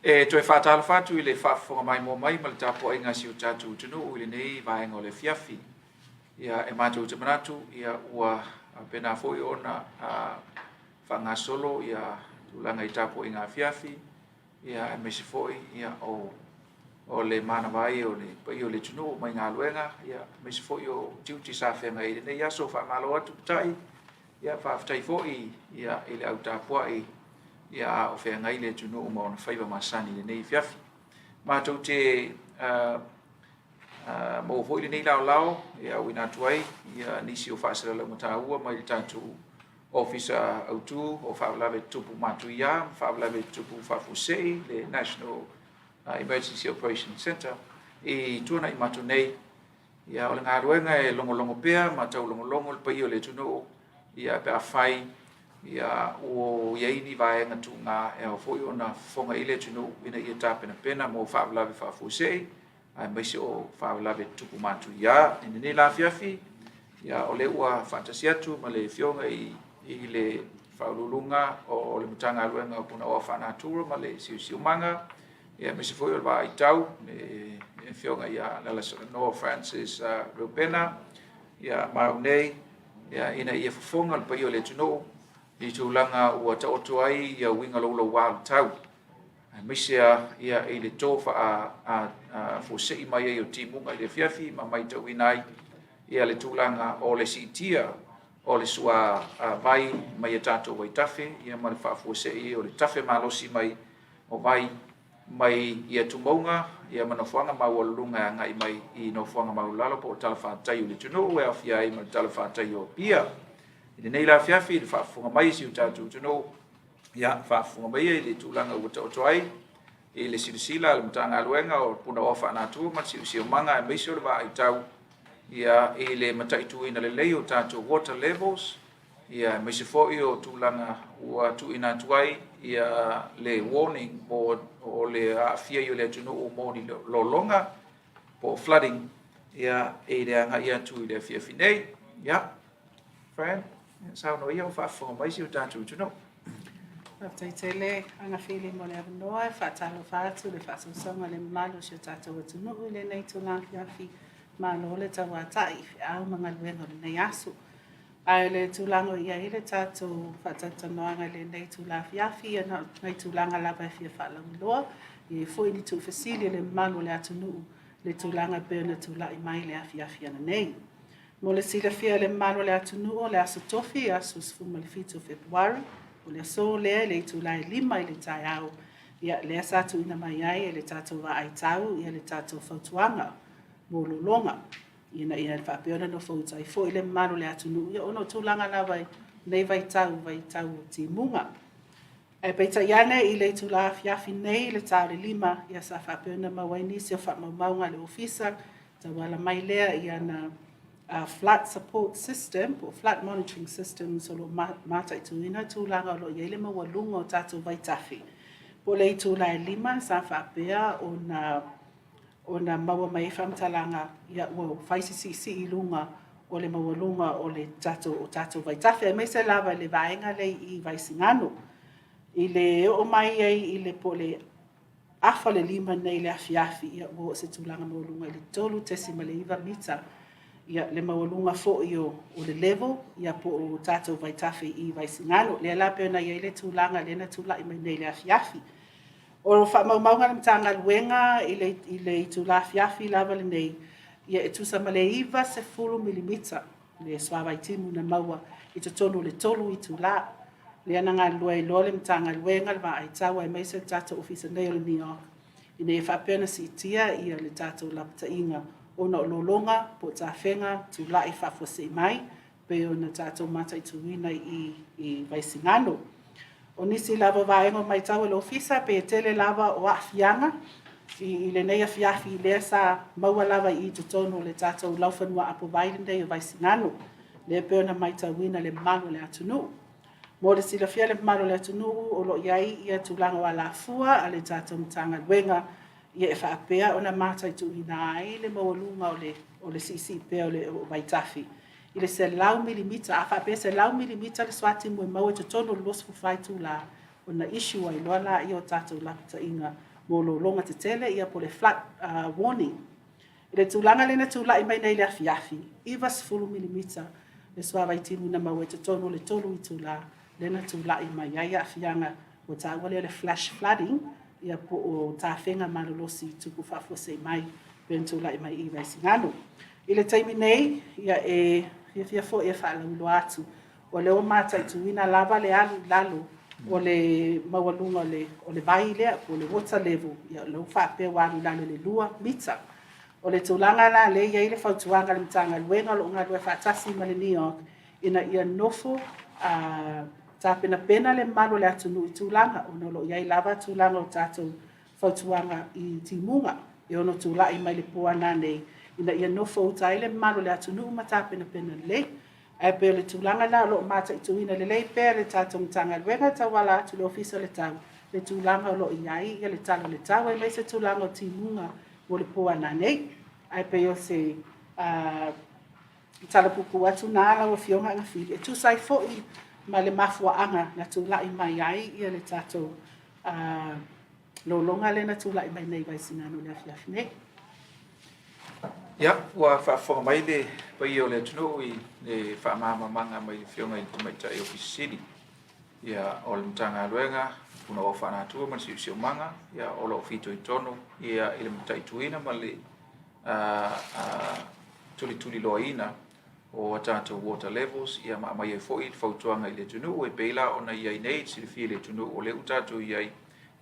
E toe faatalofa atu i le faafofoga maimoa mai ma le tapuaiga a si o tatou atunuu i lenei vaega o le afiafi. Ia, e matou te manatu ia ua faapena foi ona faagasolo ia tulaga i tapuaiga afiafi, ia aemaise foi ia o o le manava ai o le paia o le atunuu mai galuega, ia aemaise foi o tiute sa feagai ai i lenei aso. Faamalo atu taitai, ia faafetai foi ia i le au tapuai ia a o feagai le atunuu ma ona faiva masani i lenei afiafi. Matou te maua foi lenei laolao e auina atu ai ia nisi o faasalalauga taua mai le tatou Ofisa Autu o Faalavelave Tutupu Matuia ma Faalavelave Tutupu Faafuasei, le National Emergency Operation Centre i tuanai atu nei. Ia, o le galuega e logologo pea ma taulogologo le paia o le atunuu ia pe afai ia ua i ai ni vaega tuga e ao foi ona fofoga i ai le atunuu ina ia tapenapena mo faalavelave faafuasei aemaise o faalavelave tutupu matuia. I lenei la afiafi, ia, o lea ua faatasi atu ma le Afioga i le Faauluuluga o le Matagaluega o Punaoa Faalenatura ma le Siosiomaga, ia, aemaise foi o le Vaaitau, le Afioga ia Lalasalanoa Francis Reupena, ia, ma au nei, ia, ina ia fofoga le paia o le atunuu i tulaga ua taoto ai ia uiga louloua o le tau, aemaise lava i le to faafuasei mai ai o timuga i le afiafi ma matauina ai le tulaga o le siitia o le suā vai mai a tatou vaitafe ma le faafuasei o le tafe malosi mai o vai mai i atumauga ma nofoaga maualuluga e agai mai i nofoaga maualalo po o talafatai o le atunuu e aofia ai ma le talafatai o Apia. I lenei la afiafi i le faafofoga mai a si o tatou atunuu, ia faafofoga maia i le tulaga ua taoto ai i le silasila a le Matagaluega o Punaoa Faalenatura ma le Siosiomaga aemaise o le vaaitau ia i le mataituina lelei o tatou water levels, ia aemaise foi o tulaga ua tuuina atu ai ia le warning mo o le aafia ai o le atunuu mo ni lologa po o flooding ia i le agai atu i le afiafi nei. Ia, Fran, saunoa ia o faafofoga mai si o tatou atunuu. Faafetai tele Agafili mo le avanoa. E faatalofa atu i le faasoasoaga i le mamalu o si o tatou atunuu i lenei itula afiafi. Malo le tauatai i feau ma galuega o lenei aso. Ae o le tulaga o i ai le tatou faatalatalanoaga i lenei itula afiafi, ia na o nai tulaga lava e fia faalauiloa. E i ai foi ni tuufesili a le mamalu o le atunuu i le tulaga e pei ona tulai mai i le afiafi ananei. Mo le silafia e le mamalu o le atunuu, o le Aso Tofi, aso 17 o Fepuari, o le aso lea i le itula e 5 i le taeao, ia, lea sa tuuina mai ai e le tatou vaai tau le tatou fautuaga mo lologa, ina ia faapea ona nofouta ai foi le mamalu o le atunuu, ia ona o tulaga lava i lenei vaitau, vaitau o timuga. Ae peitai ane i le itula afiafi nei i le ta o le 5, ia sa faapea ona maua ai nisi o faamaumauga a le Ofisa, tauala mai lea i ana flood support system po o flood monitoring systems o lo o mataituina tulaga o lo o i ai le maualuga o tatou vaitafe. Po o le itula e 5 sa faapea ona ona maua mai ai faamatalaga, ia ua fai se siisii i luga o le maualuga o le tatou o tatou vaitafe, aemaise lava i le vaega lea i Vaisigano. I le oo mai ai i le po o le afa o le 5 nei i le afiafi, ia ua oo i se tulaga maualuga i le 3.9 mita ia le maualuga foi o le level ia po o tatou vaitafe i Vaisigano. Lea la pei ona i ai le tulaga lea na tulai mai nei i le afiafi. O faamaumauga a le Matagaluega i le itula afiafi lava lenei, ia e tusa ma le 90 milimita le suavai timu na maua i totonu o le 3 itula. Lea na galulue ai loa le Matagaluega, le vaai tau aemaise le tatou Ofisa nei o le NEOC ina ia faapea ona siitia le tatou lapataiga ona o lologa po o tafega tulai faafuasei mai pei ona tatou mataituina i Vaisigano. O nisi lava o vaega o matau e le Ofisa, pei e tele lava o aafiaga i lenei afiafi lea sa maua lava i totonu o le tatou laufanua apovai lenei o Vaisigano, lea pei ona matauina le mamalu o le atunuu. Mo le silafia e le mamalu o le atunuu, o lo o i ai ia tulaga o alafua a le tatou Matagaluega ia e faapea ona mataituina ai le maualuga o le siisii pea o vaitafe i le 100 milimita. A faapea e 100 milimita le suatimu e maua i totonu o le 24 itula, ona issue ai loa lea o tatou lapataiga mo lologa tetele ia po o le flood warning. I le tulaga lea na tulai mai nei i le afiafi, 90 milimita le suavai timu na maua i totonu o le 3 itula lea na tulai mai ai aafiaga ua taua lea o le flash flooding, ia po o tafega malolosi i tupu faafuasei mai pei ona tulai mai i Vaisigano. I le taimi nei, ia e fiafia foi e faalauiloa atu, o lea ua mataituina lava le alu i lalo o le maualuga o le vai lea po o le water level, ia o lea ua faapea ua alu i lalo i le 2 mita. O le tulaga la lea e i ai le fautuaga a le Matagaluega o lo o galulue faatasi ma le NEOC ina ia nofo tapenapena le mamalu o le atunuu i tulaga, ona o lo o i ai lava tulaga o tatou fautuaga i timuga e ono tulai mai le po a nanei, ina ia nofouta ai le mamalu o le atunuu ma tapenapena lelei. Ae pei o le tulaga lena o lo o mataituina lelei pea e le tatou Matagaluega e tauala atu i le Ofisa o le Tau le tulaga o lo o i ai le tala o le tau aemaise tulaga o timuga mo le po a nanei. Ae pei o se tala puupuu atu lena lau Afioga Agafili e tusa ai foi ma le mafuaaga na tulai mai ai le tatou lologa lea na tulai mai nei i Vaisigano i le afiafi nei. Ia, ua faafofoga mai le paia o le atunuu i le faamalamalamaga mai le Afioga i le Tamaitai Ofisa Sili ia, o le Matagaluega Punaoa Faalenatura ma le Siosiomaga, ia, o lo o fitoitonu ia, i le mataituina ma le tulituliloaina o a tatou water levels, ia, ma aumai ai foi le fautuaga i le atunuu e pei la ona i ai nei, silafia e le atunuu o lea ua tatou i ai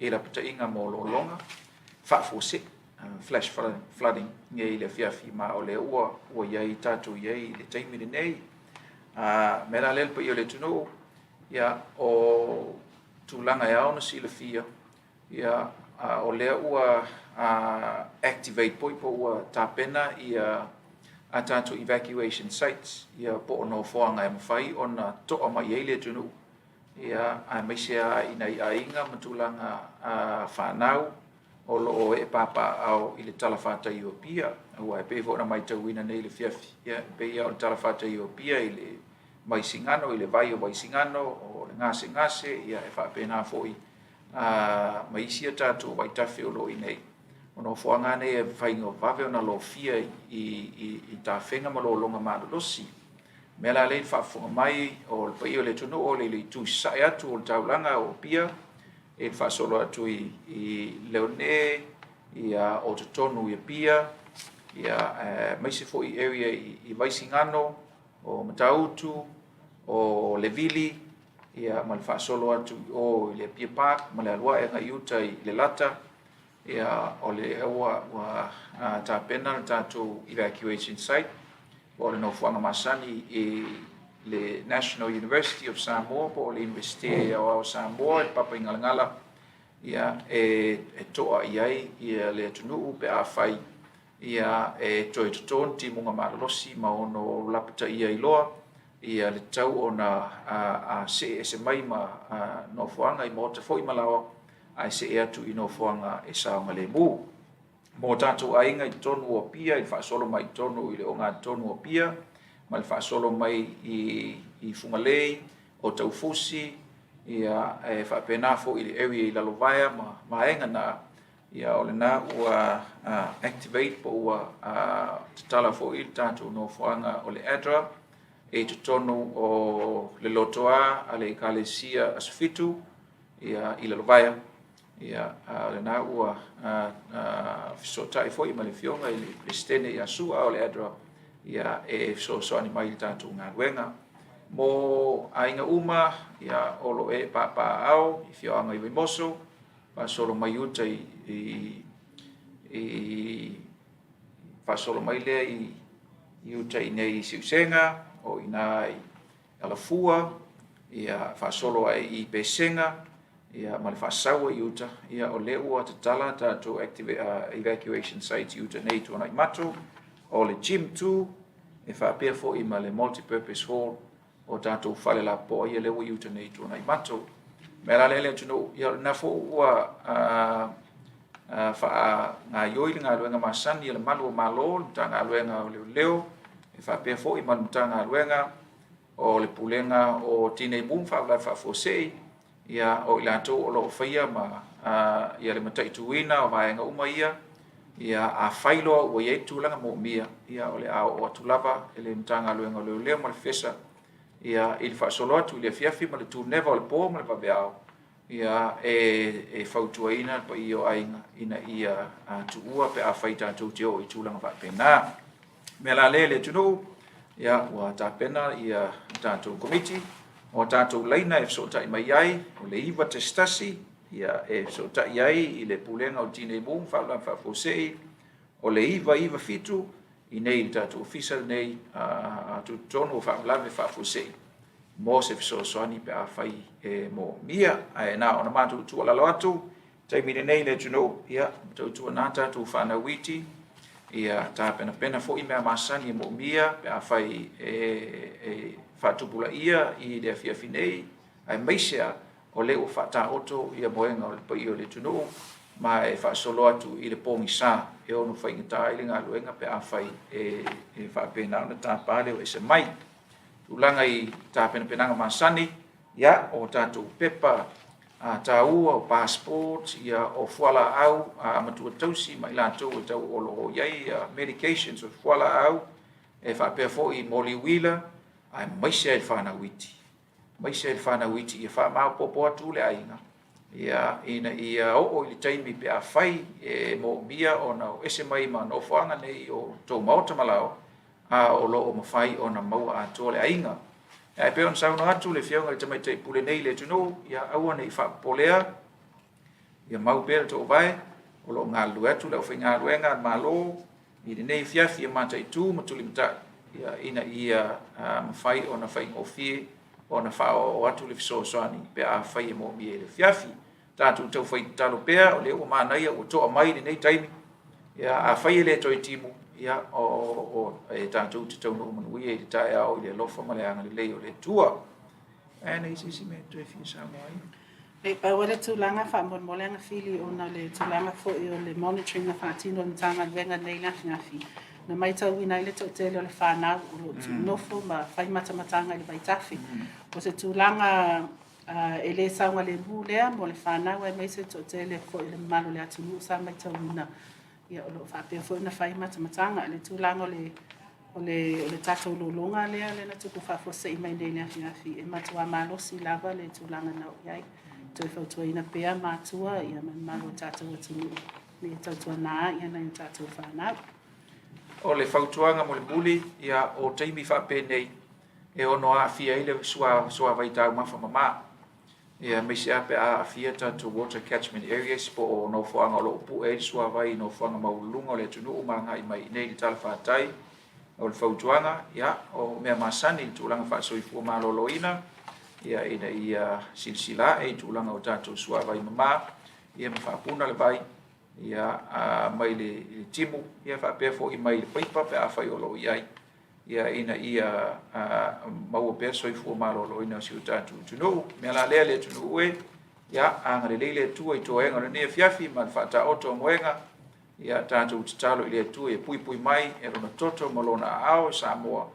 i lapataiga mo lologa faafuasei, flash flooding nei i le afiafi, ma o lea ua i ai tatou i ai i le taimi lenei. A mea la lea le paia o le atunuu, ia, o tulaga e ao ona silafia, ia, o lea ua activate foi po ua tapena ia a tatou evacuation sites, ia, po o nofoaga e mafai ona toa mai ai le atunuu, ia, aemaise lava i nai aiga ma tulaga fanau o lo o ee papaaao i le talafatai o Apia. Aua e pei foi ona matauina nei i le afiafi, ia, e pei lava o le talafatai o Apia i le Vaisigano, i le vai o Vaisigano, o le gasegase, ia, e faapena foi ma isi a tatou vaitafe o lo o i inei. O nofoaga lava nei e mafai ona vave ona lofia i tafega ma lologa malolosi. O le mea la lea i le faafofoga mai o le paia o le atunuu o le itu i sasae atu o le taulaga o Apia, i le faasolo atu i Leone, ia, o totonu i Apia, ia, aemaise foi area i Vaisigano, o Matautu, o Levili, ia, ma le faasolo atu i o i le Apia Park ma le alu ae agai i uta i Lelata, ia, o lea ua tapena le tatou evacuation site, po o le nofoaga masani i le National University of Samoa po o le Iunivesite Aoao o Samoa i le Papaigalagala, ia, e toa i ai le atunuu pe afai, ia, e toe toto ni timuga malolosi ma ono lapataia ai loa ia le tatau ona see ese mai ma nofoaga i maota foi ma laoa ae see atu i nofoaga e saogalemu. Mo tatou aiga i totonu o Apia, i le faasolo mai i totonu i le ogatotonu o Apia, ma le faasolo mai i Fugalei, o Taufusi, ia, e faapena foi i le area i Lalovaea ma vaega na, ia, o lena ua activate po ua tatala foi le tatou nofoaga o le ADRA i totonu o le lotoa a le Ekalesia Aso Fitu, ia, i Lalovaea. Ia, a o lena ua fesootai foi ma le Afioga i le Peresetene ia Su'a o le ADRA, ia, e fesoasoani mai i le tatou galuega. Mo aiga uma, ia, o lo o ee papaaao i afioaga i Vaimoso, faasolo mai uta i faasolo mai lea i uta i inei i Siusega, o i ina i Alafua, ia, faasolo ae i Pesega, ia, ma le Faasaua i uta, ia, o lea ua tatala tatou evacuation sites i uta nei i Tuanaimato, o le Gym 2, e faapea foi ma le Multipurpose Hall o tatou fale lapopoa ia lea ua i uta nei i Tuanaimato. O le mea la lea le atunuu, ia, o lena foi ua faagaoioi le galuega masani a le Malu o Malo, le Matagaluega o Leoleo, e faapea foi ma le Matagaluega o le Pulega o Tinei Mu ma Faalavelave Faafuasei. Ia, o i latou o lo o faia ma ia le mataituina o vaega uma ia, ia afai loa ua i ai le tulaga moomia, ia o le a oo atu lava e le Matagaluega o Leoleo ma le FESA ia i le faasolo atu i le afiafi ma le tuneva o le po ma le vaveao, ia e fautuaina le paia o aiga ina ia tuua pe afai tatou te oo i tulaga faapena. O le mea la lea le atunuu, ia ua tapena ia tatou Komiti o tatou laina e fesootai mai ai, o le 911 ia e fesootai ai i le Pulega o le Tinei Mu ma Faalavelave Faafuasei, o le 997 i inei i le tatou Ofisa lenei Tutotonu o Faalavelave Faafuasei mo se fesoasoani pe afai e moomia. Ae na ona matou tuualalo atu i le taimi lenei i le atunuu, ia tautuana tatou fanau iti, ia tapenapena foi mea masani e moomia pe afai e faatupulaia i le afiafi nei, aemaise lava o lea ua faataoto ia moega o le paia o le atunuu ma e faasolo atu i le pogisa e ono faigata ai le galuega pe afai e faapena ona tapa le o ese mai. Tulaga i tapenapenaga masani, ia, o tatou pepa taua, o passport, o fualaau a matua tausi ma i latou e tau o lo o i ai medications, o fualaau e faapea foi moli uila, aemaise lava i fanau iti, aemaise lava i fanau iti ia faamaopoopo atu le aiga ina ia oo i le taimi pe afai e moomia ona o ese mai ma nofoaga nei o tou maota ma laoa, a o lo o mafai ona maua atoa le aiga. Ae pei ona saunoa atu le Afioga i le Tamaitai Pule nei i le atunuu, ia aua ne i faapopolea, ia mau pea le toovae, o lo o galulue atu le aufaigaluega a le Malo i lenei afiafi e mataitu ma tulimatai, ia, ina ia mafai ona faigofie ona faaoooo atu le fesoasoani pe afai e moomia i le afiafi. Tatou taufai tatalo pea, o lea ua manaia ua toa mai lenei taimi, ia afai e le toe timu, ia e tatou te taunuu manuia i le taeao i le alofa ma le agalelei o le Atua. Ae na i se isi mea e toe fia saunoa ai? E pau lava le tulaga faamolemole Agafili ona o le tulaga foi o le monitoring na faatino e le Matagaluega nei i le afiafi, na matauina ai le toatele o le fanau o lo o tuunofo ma fai matamataga i le vaitafe. O se tulaga e le saogalemu lea mo le fanau aemaise le toatele foi o le mamalu o le atunuu sa matauina, ia o lo o faapea foi ona fai matamataga. I le tulaga o le o le tatou lologa lea na tupu faafuasei mai nei i le afiafi, e matua malosi lava le tulaga na oo i ai. Toe fautuaina pea matua ia ma le mamalu o le tatou atunuu ina ia tautuana nai o tatou fanau. O le fautuaga mulimuli, ia, o taimi faapenei e ono aafia ai le suavai taumafa mama, ia, aemaise lava pe a aafia tatou water catchment areas po o nofoaga o lo o pue ai le suavai i nofoaga maualuluga o le atunuu ma agai mai i inei i le talafatai. O le fautuaga, ia, o mea masani i le tulaga faasoifua maloloina, ia, ina ia silasila ae i tulaga o tatou suavai mama, ia ma faapuna le vai, ia, mai le timu, ia faapea foi mai le paipa pe afai o lo o i ai, ia, ina ia maua pea le soifua maloloina o si o tatou atunuu. O le mea la lea le atunuu e, ia, agalelei le Atua i toega o lenei afiafi ma le faataoto o moega, ia tatou tatalo i le Atua ia puipui mai e lona toto ma lona aao i Samoa,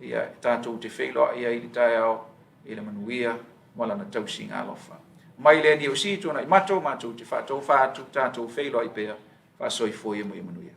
ia tatou te feiloai ai i le taeao i le manuia ma lana tausiga alofa. Mai le NEOC Tuanai Mato, matou te faatofa atu, tatou feiloai pea, faasoifua ia ma ia manuia.